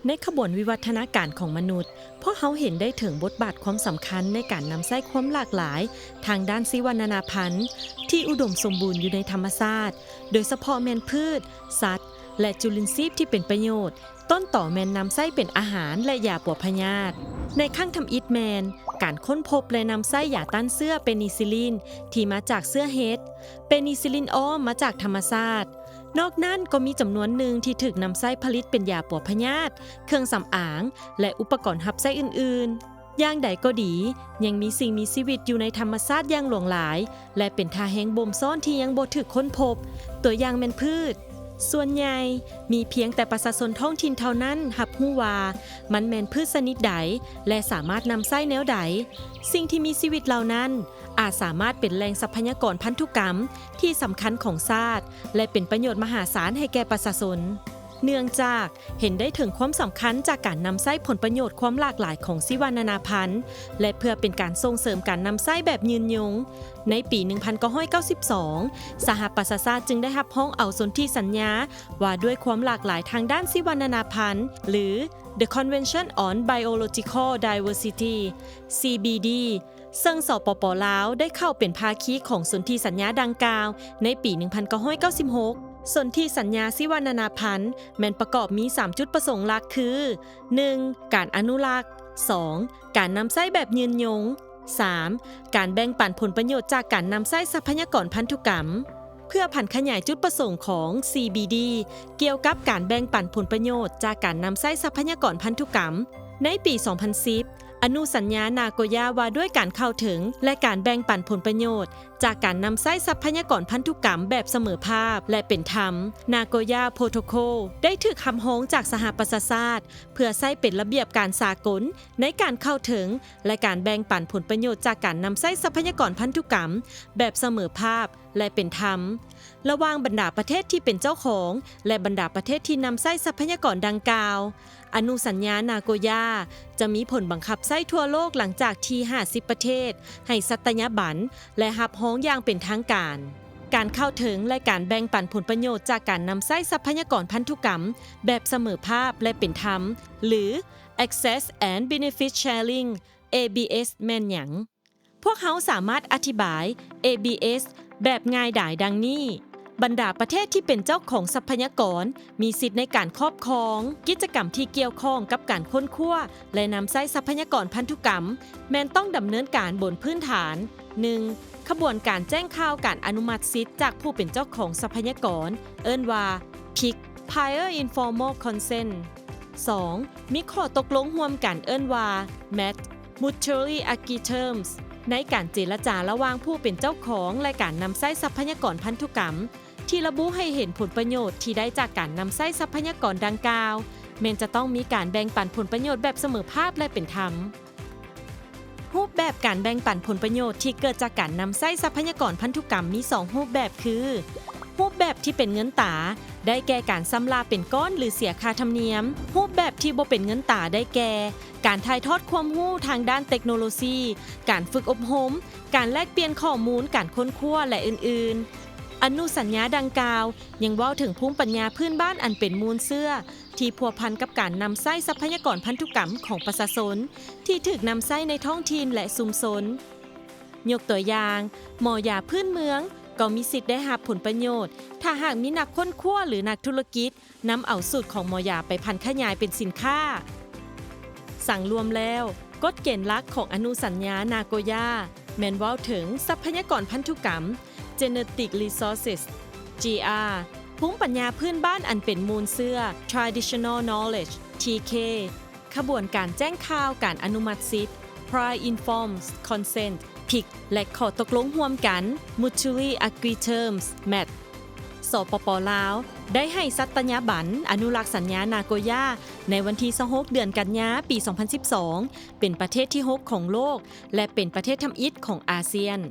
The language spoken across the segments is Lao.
ໃນຂະບວນວິວັດທະນາການຂອງມະນຸດ, ພວກເຮົາເຫັນໄດ້ເຖິງບົດບາດຄວາມສຳຄັນໃນການນຳໃຊ້ຄວາມຫຼາກຫຼາຍທາງດ້ານຊີວະນານາພັນທີ່ອຸດົມສົມບູນຢູ່ໃນທຳມະຊາດ, ໂດຍສະເພາະແມ່ນພືດ, ສັດ ແລະ ຈຸລິນຊີບທີ່ເປັນປະໂຫຍດ, ຕົ້ນຕໍແມ່ນນຳໃຊ້ເປັນອາຫານ ແລະ ຢາປົວພະຍາດ. ໃນຄັ້ງທຳອິດແມ່ນການຄົ້ນພົບ ແລະ ນຳໃຊ້ຢາຕ້ານເຊື້ອເປນິຊິລິນທີ່ມາຈາກເຊື້ອເຫັດ, ເປນິຊິລິນອ້ອມມາຈາກທຳມະຊາດ. ນອກນັ້ນກໍມີຈຳນວນໜຶ່ງທີ່ຖືກນຳໃຊ້ຜະລິດເປັນຢາປົວພະຍາດ, ເຄື່ອງສຳອາງ ແລະ ອຸປະກອນຮັບໃຊ້ອື່ນໆ. ຢ່າງໃດກໍດີ, ຍັງມີສິ່ງມີຊີວິດຢູ່ໃນທຳມະຊາດຢ່າງຫຼວງຫຼາຍ ແລະ ເປັນທ່າແຮງບົ່ມຊ້ອນທີ່ຍັງບໍ່ຖືກຄົ້ນພົບ, ຕົວຢ່າງແມ່ນພືດ. ສ່ວນໃຫຍ່ມີພຽງແຕ່ປະຊາຊົນທ້ອງຖິ່ນເທົ່ານັ້ນຮັບຮູ້ວ່າມັນແມ່ນພືດຊະນິດໃດ ແລະ ສາມາດນຳໃຊ້ແນວໃດ. ສິ່ງທີ່ມີຊີວິດເຫຼົ່ານັ້ນ ອາດສາມາດເປັນແຫຼ່ງຊັບພະຍາກອນພັນທຸກຳທີ່ສຳຄັນຂອງຊາດ ແລະ ເປັນປະໂຫຍດມະຫາສານໃຫ້ແກ່ປະຊາຊົນ. ເນື່ອງຈາກເຫັນໄດ້ເຖິງຄວາມສຳຄັນຈາກການນຳໃຊ້ຜົນປະໂຫຍດຄວາມຫຼາກຫຼາຍຂອງຊີວະນານາພັນ ແລະ ເພື່ອເປັນການສົ່ງເສີມການນຳໃຊ້ແບບຍືນຍົງ, ໃນປີໜຶ່ງພັນເກົ້າຮ້ອຍເກົ້າສິບສອງ ສະຫະປະຊາຊາດຈຶ່ງໄດ້ຮັບຮອງເອົາສົນທິສັນຍາວ່າດ້ວຍຄວາມຫຼາກຫຼາຍທາງດ້ານຊີວະນານາພັນ ຫຼື The Convention on Biological Diversity, ຊີ ບີ ດີ ເຊິ່ງ ສປປ ລາວ ໄດ້ເຂົ້າເປັນພາຄີຂອງສົນທິສັນຍາດັ່ງກ່າວໃນປີໜຶ່ງພັນເກົ້າຮ້ອຍເກົ້າສິບຫົກ. ສົນທິສັນຍາຊີວະນານາພັນແມ່ນປະກອບມີສາມຈຸດປະສົງຫຼັກຄື ໜຶ່ງ ການອະນຸລັກ, ສອງ ການນຳໃຊ້ແບບຍືນຍົງ, ສາມ ການແບ່ງປັນຜົນປະໂຫຍດຈາກການນຳໃຊ້ຊັບພະຍາກອນພັນທຸກຳ. ເພື່ອຜັນຂະຫຍາຍຈຸດປະສົງຂອງ ຊີ ບີ ດີ ກ່ຽວກັບການແບ່ງປັນຜົນປະໂຫຍດຈາກການນຳໃຊ້ຊັບພະຍາກອນພັນທຸກຳ, ໃນປີສອງພັນສິບ ອະນຸສັນຍານາໂກຢາວ່າດ້ວຍການເຂົ້າເຖິງ ແລະ ການແບ່ງປັນຜົນປະໂຫຍດຈາກການນຳໃຊ້ຊັບພະຍາກອນພັນທຸກຳແບບສະເໝີພາບ ແລະ ເປັນທຳ, Nagoya Protocol ໄດ້ຖືກຮັບຮອງຈາກສະຫະປະຊາຊາດ ເພື່ອໃຊ້ເປັນລະບຽບການສາກົນໃນການເຂົ້າເຖິງ ແລະ ການແບ່ງປັນຜົນປະໂຫຍດຈາກການນຳໃຊ້ຊັບພະຍາກອນພັນທຸກຳແບບສະເໝີພາບ ແລະ ເປັນທຳ ລະຫວ່າງບັນດາປະເທດທີ່ເປັນເຈົ້າຂອງ ແລະ ບັນດາປະເທດທີ່ນຳໃຊ້ຊັບພະຍາກອນດັ່ງກ່າວ. ອະນຸສັນຍານາໂກຢາຈະມີຜົນບັງຄັບໃຊ້ທົ່ວໂລກຫຼັງຈາກທີ່ຫ້າສິບປະເທດໃຫ້ສັດຕະຍາບັນ ແລະ ຮັບຮອງຢ່າງເປັນທາງການ. ການເຂົ້າເຖິງ ແລະ ການແບ່ງປັນຜົນປະໂຫຍດຈາກການນຳໃຊ້ຊັບພະຍາກອນພັນທຸກຳແບບສະເໝີພາບ ແລະ ເປັນທຳ ຫຼື Access and Benefit Sharing, ເອ ບີ ເອສ ແມ່ນຫຍັງ? ພວກເຮົາສາມາດອະທິບາຍ ເອ ບີ ເອສ ແບບງ່າຍດາຍດັ່ງນີ້. ບັນດາປະເທດທີ່ເປັນເຈົ້າຂອງຊັບພະຍາກອນມີສິດໃນການຄອບຄອງ. ກິດຈະກຳທີ່ກ່ຽວຂ້ອງກັບການຄົ້ນຄວ້າ ແລະ ນຳໃຊ້ຊັບພະຍາກອນພັນທຸກຳ ແມ່ນຕ້ອງດຳເນີນການບົນພື້ນຖານ ໜຶ່ງ ຂະບວນການແຈ້ງຂ່າວການອະນຸມັດສິດຈາກຜູ້ເປັນເຈົ້າຂອງຊັບພະຍາກອນ ເອີ້ນວ່າ PIC, Prior Informal Consent. ສອງ ມີຂໍ້ຕົກລົງຮ່ວມກັນເອີ້ນວ່າ MAT, Mutually Agreed Terms. ໃນການເຈລະຈາລະຫວ່າງຜູ້ເປັນເຈົ້າຂອງ ແລະ ການນຳໃຊ້ຊັບພະຍາກອນພັນທຸກຳ ທີ່ລະບຸໃຫ້ເຫັນຜົນປະໂຫຍດທີ່ໄດ້ຈາກການນຳໃຊ້ຊັບພະຍາກອນດັ່ງກ່າວ ແມ່ນຈະຕ້ອງມີການແບ່ງປັນຜົນປະໂຫຍດແບບສະເໝີພາບ ແລະ ເປັນທຳ. ຮູບແບບການແບ່ງປັນຜົນປະໂຫຍດທີ່ເກີດຈາກການນຳໃຊ້ຊັບພະຍາກອນພັນທຸກຳມີສອງຮູບແບບຄື ຮູບແບບທີ່ເປັນເງິນຕາ ໄດ້ແກ່ການຊຳລະເປັນກ້ອນ ຫຼື ເສຍຄ່າທຳນຽມ. ຮູບແບບທີ່ບໍ່ເປັນເງິນຕາ ໄດ້ແກ່ ການຖ່າຍທອດຄວາມຮູ້ທາງດ້ານເຕັກໂນໂລຊີ, ການຝຶກອົບຮົມ, ການແລກປ່ຽນຂໍ້ມູນ, ການຄົ້ນຄວ້າ ແລະ ອື່ນໆ. ອະນຸສັນຍາດັ່ງກ່າວຍັງເວົ້າເຖິງພູມປັນຍາພື້ນບ້ານອັນເປັນມູນເຊື້ອ ທີ່ພົວພັນກັບການນຳໃຊ້ຊັບພະຍາກອນພັນທຸກຳຂອງປະຊາຊົນທີ່ຖືກນຳໃຊ້ໃນທ້ອງຖິ່ນ ແລະ ຊຸມຊົນ. ຍົກຕົວຢ່າງ, ໝໍຢາພື້ນເມືອງກໍມີສິດໄດ້ຮັບຜົນປະໂຫຍດ ຖ້າຫາກມີນັກຄົ້ນຄວ້າ ຫຼື ນັກທຸລະກິດນຳເອົາສູດຂອງໝໍຢາໄປຜັນຂະຫຍາຍເປັນສິນຄ້າ. ສັງລວມແລ້ວ, ກົດເກນຫຼັກຂອງອະນຸສັນຍານາໂກຢາແມ່ນເວົ້າເຖິງຊັບພະຍາກອນພັນທຸກຳ Genetic Resources, ຈີ ອາ ພູມປັນຍາພື້ນບ້ານອັນເປັນມູນເຊື້ອ Traditional Knowledge, ທີ ເຄ ຂະບວນການແຈ້ງຂ່າວການອະນຸມັດສິດ Prior Informed Consent, ພິກ ແລະ ຂໍ້ຕົກລົງຮ່ວມກັນ Mutually Agreed Terms, ແມັດ. ສປປ ລາວ ໄດ້ໃຫ້ສັດຕະຍາບັນອະນຸລັກສັນຍານາໂກຢາໃນວັນທີຊາວຫົກ ເດືອນກັນຍາ ປີສອງພັນສິບສອງ ເປັນປະເທດທີຫົກຂອງໂລກ ແລະ ເປັນປະເທດທຳອິດຂອງອາຊຽນ.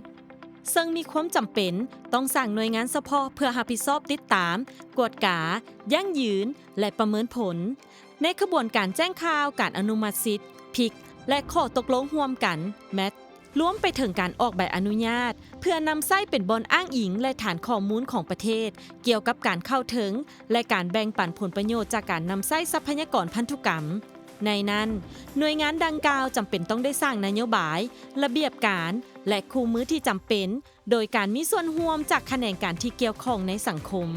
ເຊິ່ງມີຄວາມຈຳເປັນຕ້ອງສ້າງໜ່ວຍງານສະເພາະເພື່ອຮັບຜິດຊອບຕິດຕາມ, ກວດກາ, ຢັ້ງຢືນ ແລະ ປະເມີນຜົນ. ໃນຂະບວນການແຈ້ງຂ່າວການອະນຸມັດສິດ, ພິກ ແລະ ຂໍ້ຕົກລົງຮ່ວມກັນ, ແມັດ. ລວມໄປເຖິງການອອກໃບອະນຸຍາດ ເພື່ອນຳໃຊ້ເປັນບ່ອນອ້າງອີງ ແລະ ຖານຂໍ້ມູນຂອງປະເທດ ກ່ຽວກັບການເຂົ້າເຖິງ ແລະ ການແບ່ງປັນຜົນປະໂຫຍດຈາກການນຳໃຊ້ຊັບພະຍາກອນພັນທຸກຳ. ໃນນັ້ນ, ໜ່ວຍງານດັ່ງກ່າວຈຳເປັນຕ້ອງໄດ້ສ້າງນະໂຍບາຍ, ລະບຽບການ ແລະ ຄູ່ມືທີ່ຈຳເປັນ ໂດຍການມີສ່ວນຮ່ວມຈາກຂະແໜງການທີ່ກ່ຽວຂ້ອງໃນສັງຄົມ.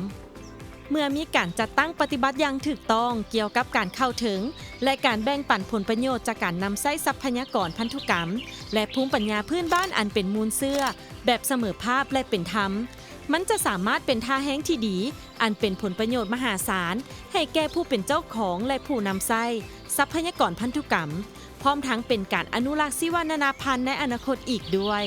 ເມື່ອມີການຈັດຕັ້ງປະຕິບັດຢ່າງຖືກຕ້ອງກ່ຽວກັບການເຂົ້າເຖິງ ແລະ ການແບ່ງປັນຜົນປະໂຫຍດຈາກການນຳໃຊ້ຊັບພະຍາກອນພັນທຸກຳ ແລະ ພູມປັນຍາພື້ນບ້ານອັນເປັນມູນເຊື້ອ ແບບສະເໝີພາບ ແລະ ເປັນທຳ, ມັນຈະສາມາດເປັນທ່າແຮງທີ່ດີ ອັນເປັນຜົນປະໂຫຍດມະຫາສານໃຫ້ແກ່ຜູ້ເປັນເຈົ້າຂອງ ແລະ ຜູ້ນຳໃຊ້ຊັບພະຍາກອນພັນທຸກຳ, ພ້ອມທັງເປັນການອະນຸລັກຊີວະນານາພັນໃນອະນາຄົດອີກດ້ວຍ.